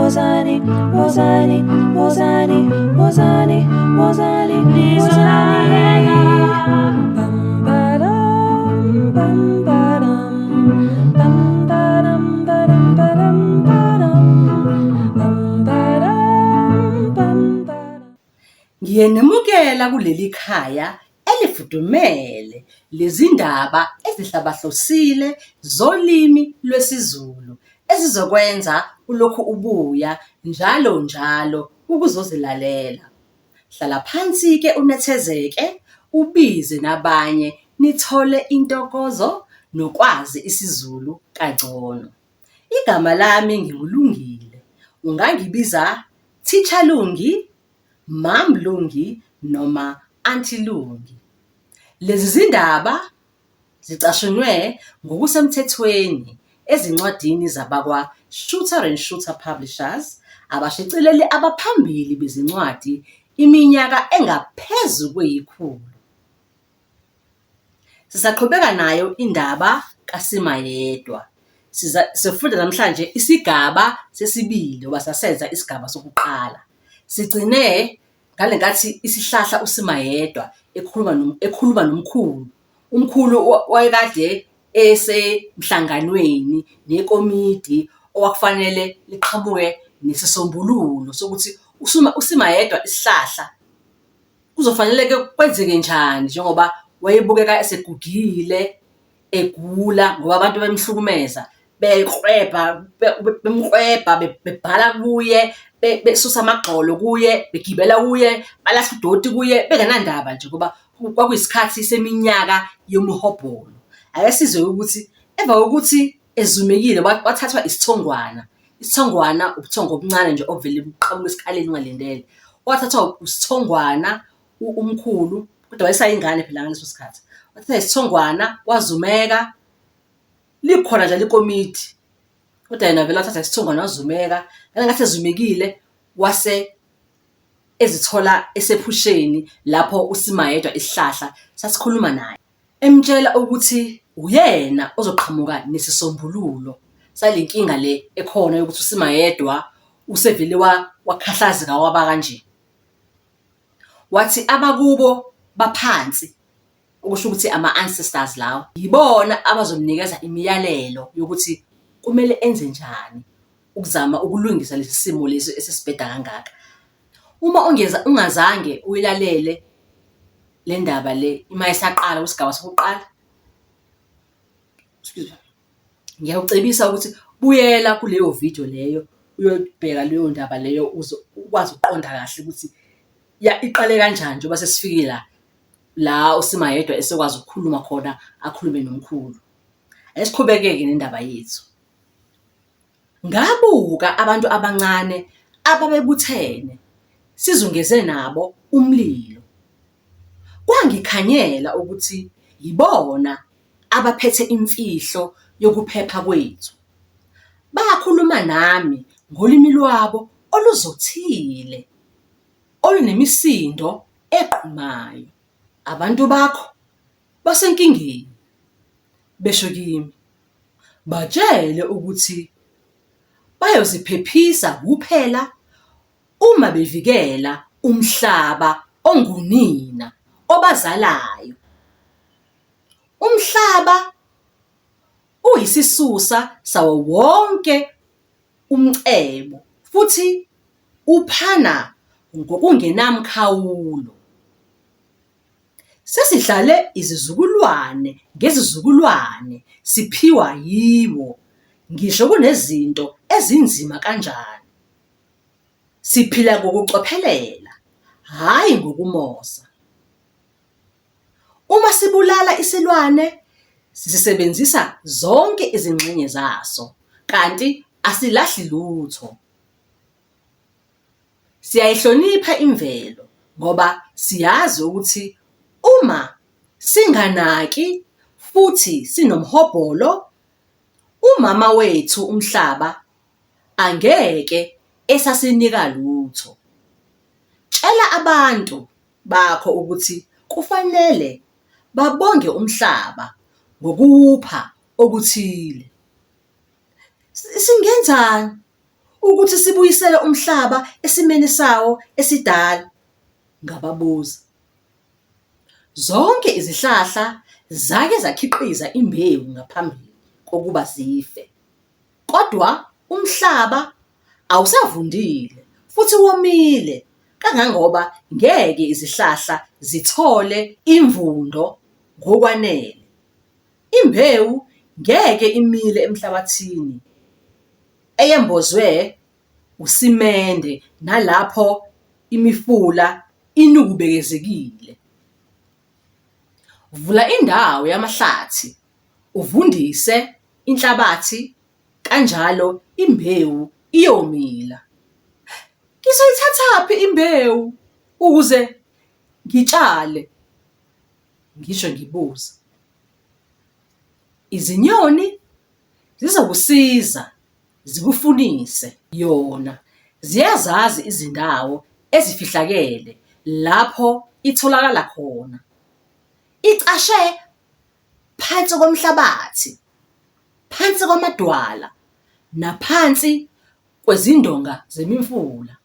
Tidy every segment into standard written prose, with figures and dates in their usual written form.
Wozani, wozani, wozani, wozani, wozani, nizolalela. Bam ba-dum, bam ba-dum, bam ba-dum, ba-dum, ba-dum, ba-dum, bam ba-dum, bam ba-dum. Ngiyenemukela kuleli khaya elifudumele lezindaba ezihlabahlosile zolimi lwesiZulu ezizokwenza ulokhu ubuya njalo njalo ukuzozilalela. Hlala phansi-ke unethezeke, ubize nabanye nithole intokozo nokwazi isiZulu kangcono. Igama lami nginguLungile, ungangibiza Teacher Lungi, Mam Lungi noma Aunty Lungi. Lezi zindaba zicashunwe ngokusemthethweni ezincwadini zabakwa-Shuter and Shooter Publishers, abashicileli abaphambili bezincwadi iminyaka engaphezu kweyikhulu. Sisaqhubeka nayo indaba kaSimayedwa. Sifunda namhlanje isigaba sesibili ngoba sasenza isigaba sokuqala. Sigcine ngale nkathi isihlahla uSimayedwa ekhuluma ekhuluma nomkhulu. Umkhulu wayekade esemhlanganweni nekomidi okwakufanele liqhamuke nesisombululo sokuthi uSimayedwa isihlahla kuzofanele-ke kwenzeke njani njengoba wayebukeka esegugile, egula ngoba abantu bemhlukumeza, beklwebha, bemklwebha, bebhala kuye, besusa amagxolo kuye, begibela kuye, balahla udoti kuye, bengenandaba nje ngoba kwakuyisikhathi seminyaka yomhobholo. Ake sizwe ukuthi emva kokuthi ezumekile wathathwa isithongwana. Isithongwana ubuthongo obuncane nje obuvele buqhamuke esikhaleni ungalindele. Wathathwa isithongwana umkhulu, kodwa wayesayingane phela ngaleso sikhathi. Wathathwa isithongwana wazumeka, likhona njalo ikomidi, kodwa yena vele wathatha isithongwana wazumeka. Ngathi ezumekile wase ezithola esephusheni lapho uSimayedwa isihlahla sasikhuluma naye. Emtshela ukuthi uyena ozoqhamuka nesisombululo sale nkinga le ekhona yokuthi uSimayedwa usevele wakhahlazeka waba kanje. Wathi abakubo baphansi, okusho ukuthi ama-ancestors lawo, yibona abazomnikeza imiyalelo yokuthi kumele enze njani ukuzama ukulungisa lesi simo lesi esesibheda kangaka. Uma ungazange uyilalele le ndaba le uma isaqala kwisigaba sokuqala, excuse me, ngiyakucebisa ukuthi buyela kuleyo video leyo uyobheka leyo ndaba leyo uze ukwazi ukuqonda kahle ukuthi iqale kanjani njengoba sesifike la, la uSimayedwa esekwazi ukukhuluma khona akhulume nomkhulu. Ake siqhubeke-ke nendaba yethu. Ngabuka abantu abancane ababebuthene sizungeze nabo umlilo. Kwangikhanyela ukuthi yibona abaphethe imfihlo yokuphepha kwethu. Bakhuluma nami ngolimi lwabo oluzothile, olunemisindo egqumayo. Abantu bakho basenkingeni, besho kimi. Batshele ukuthi bayoziphephisa kuphela uma bevikela umhlaba ongunina obazalayo. Umhlaba uyisisusa sawo wonke umcebo futhi uphana ngokungenamkhawulo. Sesihlale izizukulwane ngezizukulwane siphiwa yiwo, ngisho kunezinto ezinzima kanjani. Siphila ngokucophelela, hhayi ngokumosa. Uma sibulala isilwane sisebenzisa zonke izingxenye zaso kanti asilahli lutho. Siyayihlonipha imvelo ngoba siyazi ukuthi uma singanaki futhi sinomhobholo, umama wethu umhlaba angeke esasinika lutho. Tshela abantu bakho ukuthi kufanele babonge umhlaba ngokuwupha okuthile. Singenzani? Ukuthi sibuyisele umhlaba esimeni sawo esidala? Ngababuza. Zonke izihlahla zake zakhiqiza imbewu ngaphambili kokuba zife. Kodwa umhlaba awusavundile futhi womile kangangoba ngeke izihlahla zithole imvundo ngokwanele. Imbewu ngeke imile emhlabathini eyembozwe usimende nalapho imifula inukubekezekile. Vula indawo yamahlathi uvundise inhlabathi kanjalo imbewu iyomila. Ngizoyithathaphi imbewu ukuze ngitshale? Ngisho ngibuza. Izinyoni zizokusiza zikufunise yona. Ziyazazi izindawo ezifihlakele lapho itholakala khona. Icashe phansi komhlabathi, phansi kwamadwala naphansi kwezindonga zemifula.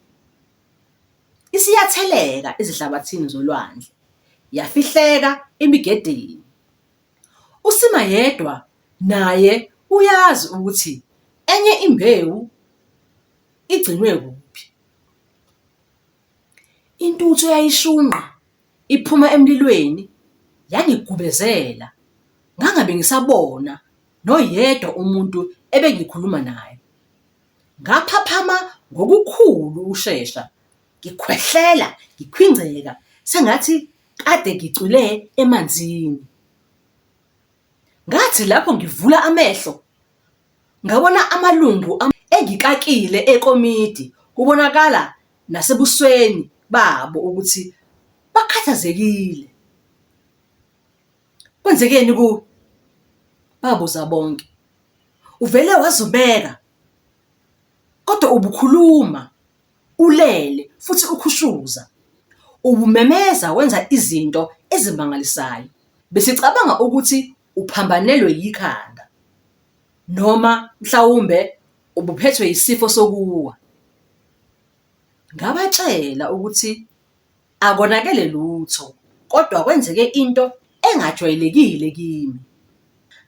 Isiyatheleka ezihlabathini zolwandle, yafihleka emigedeni. Usima yedwa naye uyazi ukuthi enye imbewu igcinwe kuphi. Intuthu eyayishunqa iphuma emlilweni yangigubezela ngangabe ngisabona noyedwa umuntu ebengikhuluma naye. Ngaphaphama ngokukhulu ukushesha, ngikhwehlela, ngikhwingceka sengathi kade ngicwile emanzini. Ngathi lapho ngivula amehlo, ngabona amalungu engikakile ekomidi kubonakala nasebusweni babo ukuthi bakhathazekile. Kwenzekeni kuwe? Babuza bonke. Uvele wazumeka, kodwa ubukhuluma, ulele futhi ukhushuza. Ubumemeza wenza izinto ezimangalisayo. Besicabanga ukuthi uphambanelwe yikhanda. Noma mhlawumbe ubuphethwe yisifo sokuwa. Ngabatshela ukuthi akonakele lutho kodwa kwenzeke into engajwayelekile kimi.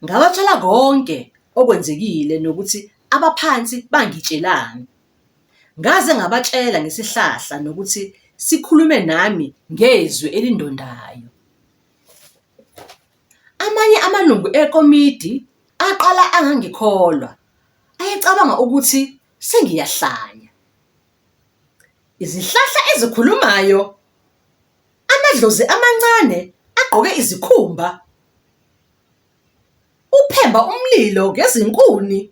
Ngabatshela konke okwenzekile nokuthi abaphansi bangitshelani. Ngaze ngabatshela ngesihlahla nokuthi sikhulume nami ngezwi elindondayo. Amanye amalungu ekomidi aqala angangikholwa, ayecabanga ukuthi sengiyahlanya. Izihlahla ezikhulumayo, amadlozi amancane agqoke izikhumba, uphemba umlilo ngezinkuni,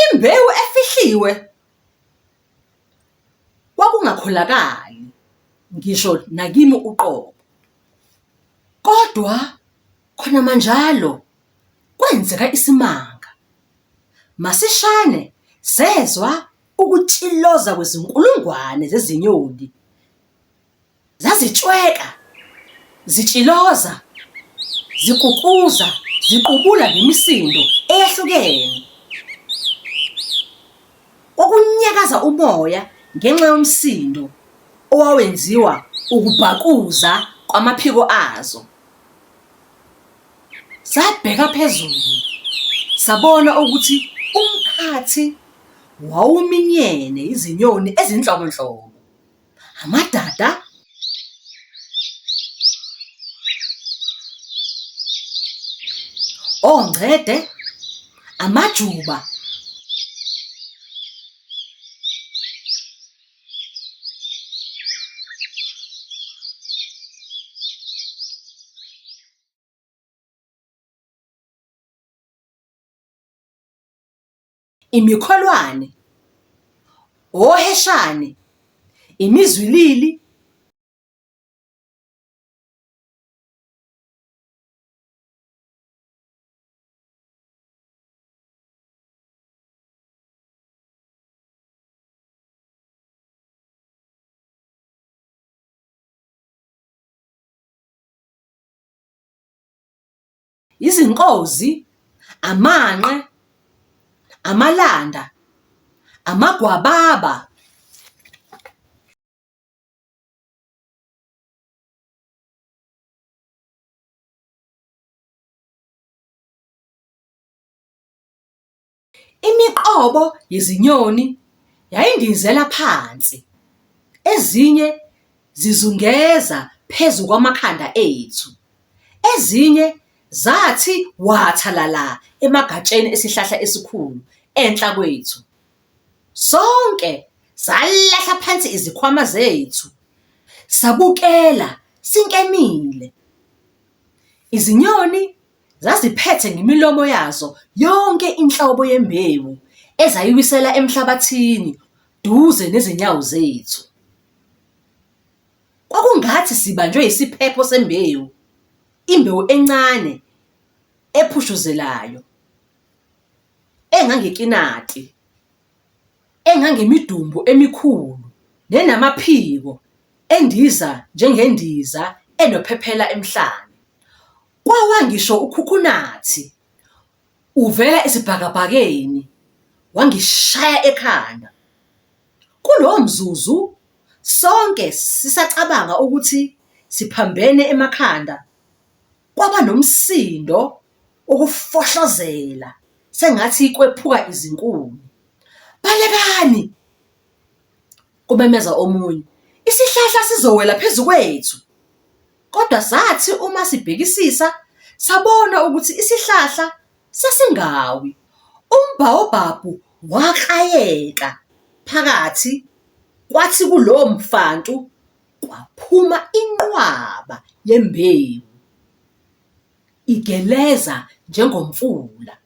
imbewu efihliwe. Kwakungakholakali ngisho nakimi uqobo. Kodwa khona manjalo kwenzeka isimanga. Masishane sezwa ukutshiloza kwezinkulungwane zezinyoni. Zazitshweka, zitshiloza, zikukuza, ziqubula ngemisindo eyahlukene. Kwakunyakaza umoya ngenxa yomsindo owawenziwa ukubhakuza kwamaphiko azo. Sabheka phezulu sabona ukuthi umkhathi wawuminyene izinyoni ezinhlobonhlobo, amadada, ongcede, amajuba, imikholwane, oheshane, imizwilili, izinkozi, amanqe, amalanda, Amagwababa. Imiqobo yezinyoni yayindizela phansi, ezinye zizungeza phezu kwamakhanda ethu, ezinye zathi wathalala emagatsheni esihlahla esikhulu enhla kwethu. Sonke salahla phansi izikhwama zethu, sabukela sinkemile. Izinyoni Zaziphethe ngemilomo yazo yonke inhlobo yembewu ezayiwisela emhlabathini duze nezinyawo zethu. Kwakungathi sibanjwe yisiphepho sembewu, imbewu encane ephushuzelayo, engangekinati, engangemidumbu emikhulu nenamaphiko endiza njengendiza enophephela emhlane. Kwawa ngisho ukhukhunathi uvela esibhakabhakeni wangishaya ekhanda. Kulowo mzuzu sonke sisacabanga ukuthi siphambene emakhanda kwaba nomsindo wokufohlozela sengathi kwephuka izinkuni. Balekani! Kumemeza omunye. Isihlahla sizowela phezu kwethu! Kodwa sathi uma sibhekisisa sabona ukuthi isihlahla sasingawi. Umbhawobhabhu waklayeka phakathi kwathi kulowo mfantu kwaphuma inqwaba yembewu igeleza njengomfula.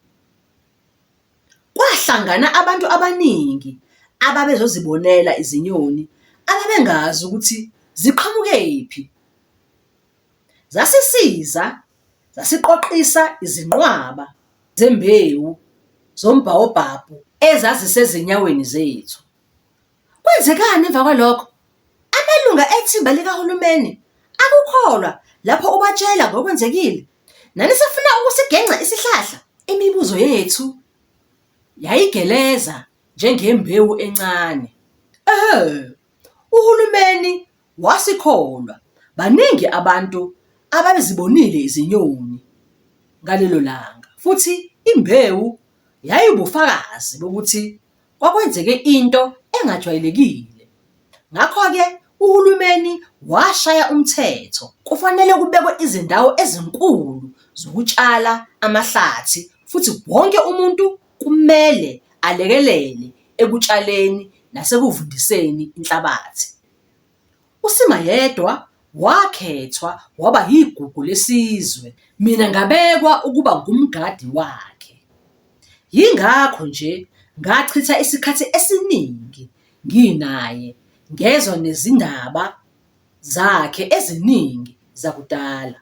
Kwahlangana abantu abaningi ababezozibonela izinyoni ababengazi ukuthi ziqhamukephi. Zasisiza zasiqoqisa izinqwaba zembewu zombhawobhabhu ezazisezinyaweni zethu. Kwenzekani emva kwalokho? Amalunga ethimba likahulumeni akukholwa lapho ubatshela ngokwenzekile. Nanisafuna ukusigenca isihlahla? Imibuzo yethu yayigeleza njengembewu encane. Ehhe, uhulumeni Wasikholwa. Baningi abantu ababezibonile izinyoni ngalelo langa futhi imbewu yayiwubufakazi bokuthi kwakwenzeke into engajwayelekile. Ngakho-ke uhulumeni washaya umthetho. Kufanele kubekwe izindawo ezinkulu zokutshala amahlathi futhi wonke umuntu kumele alekelele ekutshaleni nasekuvundiseni inhlabathi. USimayedwa wakhethwa waba yigugu lesizwe, mina ngabekwa ukuba ngumgadi wakhe. Yingakho nje ngachitha isikhathi esiningi nginaye ngezwa nezindaba zakhe eziningi zakudala.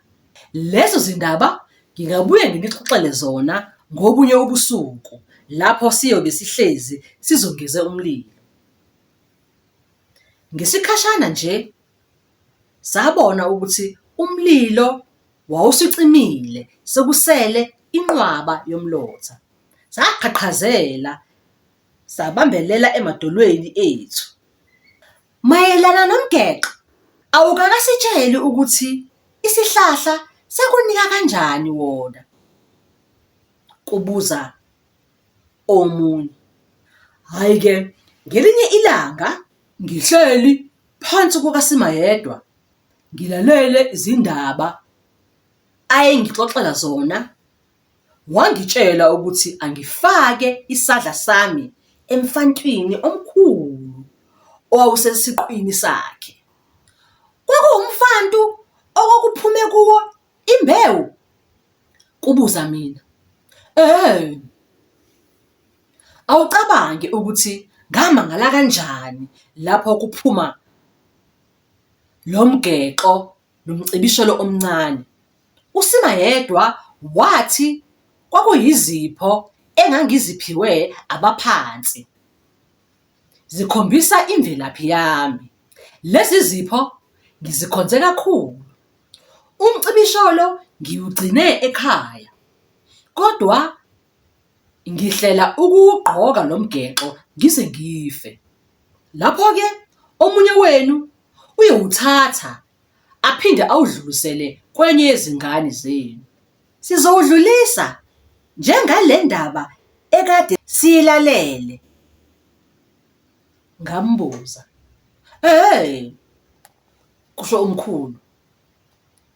Lezo zindaba ngingabuye nginixoxele zona ngobunye ubusuku lapho siyobe sihlezi sizungeze umlilo. Ngesikhashana nje sabona ukuthi umlilo wawusucimile sekusele inqwaba yomlotha. Saqhaqhazela sabambelela emadolweni ethu. Mayelana nomgexo, awukakasitsheli ukuthi isihlahla sakunika kanjani wona? Kubuza omunye. Hhayi-ke ngelinye ilanga ngihleli phansi kukaSimayedwa ngilalele izindaba ayengixoxela zona, wangitshela ukuthi angifake isandla sami emfantwini omkhulu owawusesiqwini sakhe. Kwakuwumfantu okwakuphume kuwo imbewu? Kubuza mina. Ehhe. Awucabange ukuthi ngamangala kanjani lapho kuphuma lo mgexo nomcibisholo omncane. USimayedwa wathi kwakuyizipho engangiziphiwe abaphansi, zikhombisa imvelaphi yami. Lezi zipho ngizikhonze kakhulu. Umcibisholo ngiwugcine ekhaya, kodwa. Ngihlela ukuwugqoka lo mgexo ngize ngife. Lapho-ke omunye wenu uyowuthatha aphinde awudlulisele kwenye yezingane zenu. Sizowudlulisa njengale ndaba ekade siyilalele. Ngambuza. Ehhe, kusho umkhulu,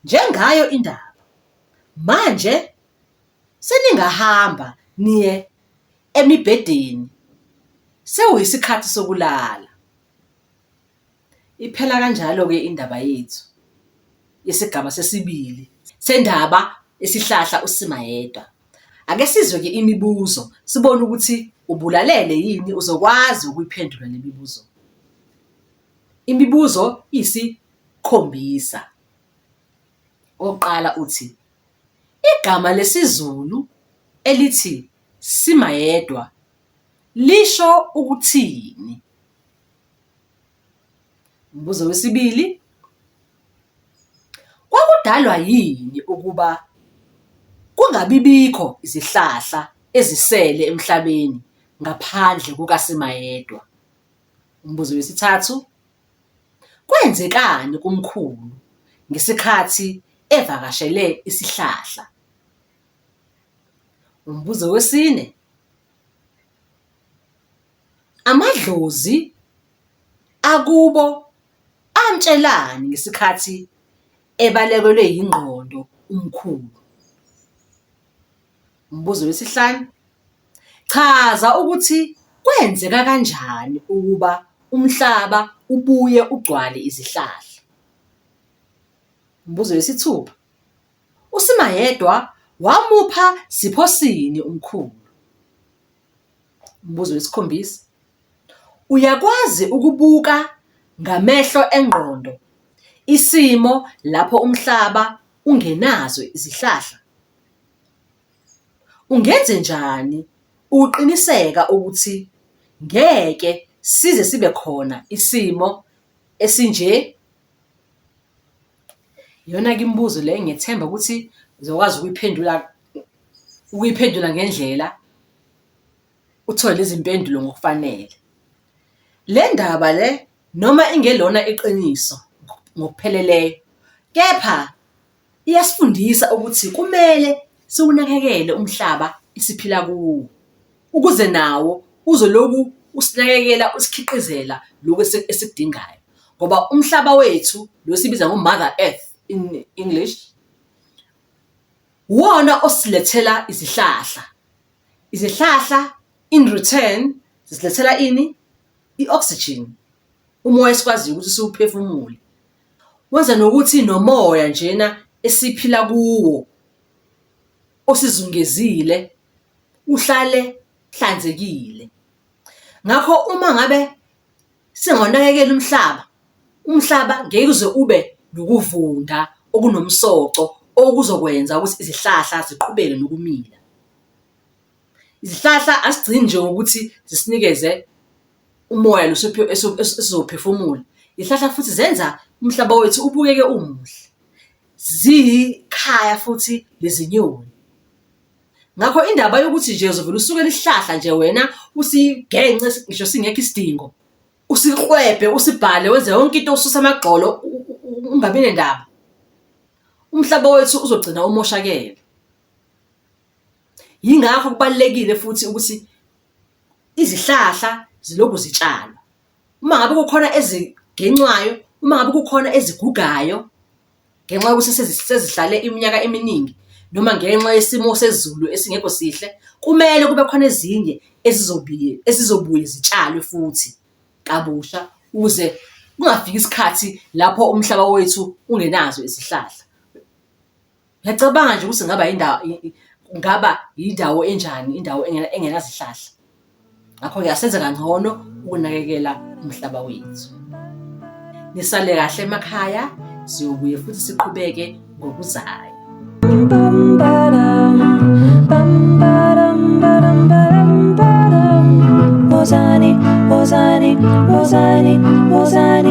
njengayo indaba. Manje Seningahamba niye emibhedeni, sekuyisikhathi sokulala. Iphela kanjalo-ke indaba yethu yesigaba sesibili sendaba yesihlahla uSimayedwa. Ake sizwe-ke imibuzo sibone ukuthi ubulalele yini uzokwazi ukuyiphendula le mibuzo. Imibuzo iyisikhombisa. Owokuqala uthi, Igama lesiZulu elithi simayedwa lisho ukuthini? Umbuzo wesibili, kwakudalwa yini ukuba kungabibikho izihlahla ezisele emhlabeni ngaphandle kukaSimayedwa? Umbuzo wesithathu, Kwenzekani kumkhulu ngesikhathi evakashele isihlahla? Umbuzo wesine, amadlozi akubo amtshelani ngesikhathi ebalekelwe yingqondo umkhulu? Umbuzo wesihlanu, chaza ukuthi kwenzeka kanjani ukuba umhlaba ubuye ugcwale izihlahla. Umbuzo wesithupha, uSimayedwa wamupha sipho sini umkhulu? Umbuzo wesikhombisa, uyakwazi ukubuka ngamehlo engqondo isimo lapho umhlaba ungenazo izihlahla? Ungenzenjani ukuqiniseka ukuthi ngeke size sibe khona isimo esinje? Iyona-ke imibuzo le engiyethemba ukuthi uzokwazi ukuyiphendula, ukuyiphendula ngendlela, uthole izimpendulo ngokufanele. Le ndaba le noma ingelona iqiniso ngokupheleleyo, kepha Iyasifundisa ukuthi kumele siwunakekele umhlaba esiphila kuwo, ukuze nawo uzoloku usinakekela usikhiqizela lokhu esikudingayo. Ngoba umhlaba wethu lo esibiza ngo-Mother Earth in English, uwona osilethela izihlahla. Izihlahla in return zisilethela ini? I-oxygen, umoya esikwaziyo ukuthi siwuphefumule. Wenza nokuthi nomoya njena esiphila kuwo osizungezile uhlale uhlanzekile. Ngakho uma ngabe singawanakekeli umhlaba, umhlaba ngeke uze ube nokuvunda okunomsoco okuzokwenza ukuthi izihlahla ziqhubeke nokumila. Izihlahla azigcini nje ngokuthi zisinikeze umoya lo esizowuphefumula. Iy'hlahla futhi zenza umhlaba wethu ubukeke umuhle. Ziyikhaya futhi lezinyoni. Ngakho indaba yokuthi nje uzovele usukele isihlahla nje wena usigence ngisho singekho isidingo, usiklwebhe, usibhale, wenze yonke into ususe amagxolo ungabi nendaba, umhlaba wethu uzogcina umoshakele. Yingakho kubalulekile futhi ukuthi izihlahla zilokhu zitshalwa. Uma ngabe kukhona ezigencwayo, uma ngabe kukhona ezigugayo ngenxa yokuthi sezihlale iminyaka eminingi noma ngenxa yesimo sezulu esingekho sihle, kumele kube khona ezinye ezizobuye zitshalwe futhi kabusha ukuze kungafiki isikhathi lapho umhlaba wethu ungenazo izihlahla. Ngiyacabanga nje ukuthi kungaba indawo, kungaba yindawo enjani indawo engenazihlahla. Ngakho-ke asenze kangcono ukunakekela umhlaba wethu. Nisale kahle emakhaya, siyobuye futhi siqhubeke ngokuzayo. Wozani, wozani, wozani, wozani.